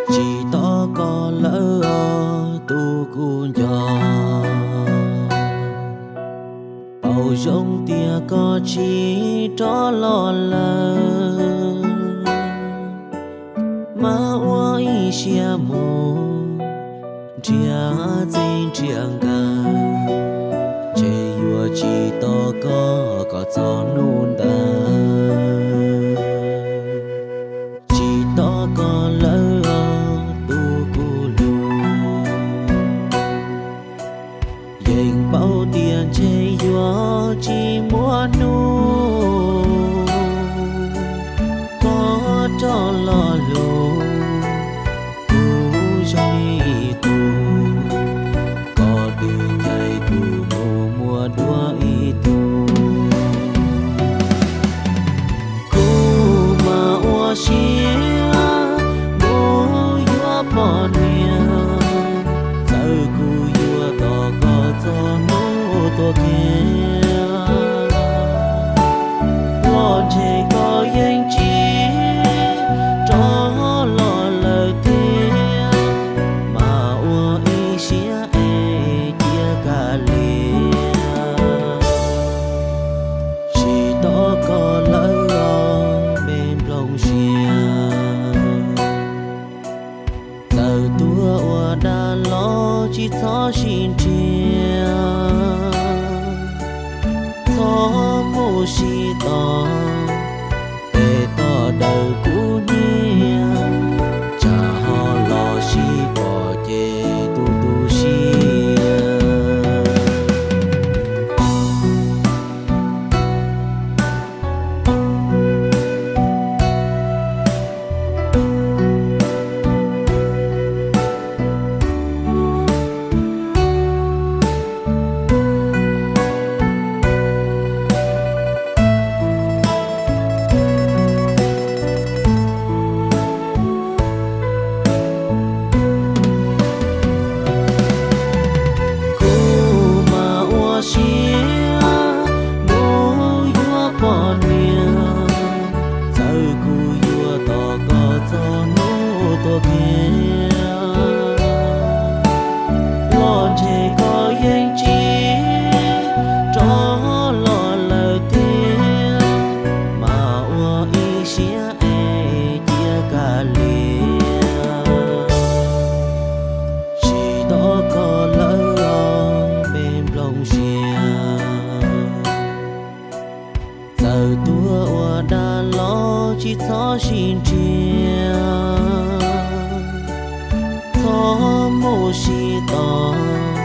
Tsis tos koj lawm os tus kuv nco, paub zoo tias koj tsis rov los lawm. Mas ua ib siab mus nrhiav txij nrhiav nkawm, ntshe yuav tsis tos koj kom txog hnub ntawd. Tsis tos koj lawm os tus kuv hlub, yeej paub tias ntshe yuav tsis muaj hnub, koj rov los lug kuv zoo li ib qus, koj twb ncaim kuv mus muaj dua ib tug. Kuv mas ua siab mus yuav poj niam, txawm kuv yuav tos koj txog hnub tuag kiag, los ntshe koj yeej tsis rov los lawm thiab. Mas ua ib siab es cia kav liam, tsis tos koj lawm os me nplooj siab. Txawm tuag ua dab los tsis txhob sib nrhiav, txhob mus sib tos, pem toj dawm kuv nyiam, tsam ho los sib pom ces tu tu siab. Kuv mas ua siab mus yuav poj niam, txawm kuv yuav tos koj txog hnub tuag kiag, los ntshe koj yeej tsis rov los lawm thiab. Mas ua ib siab es cia kav liam, tsis tos koj lawm os me nplooj siab. Txawm tuag ua dab los tsis txhob sib nrhiav, txhob mus sib tos,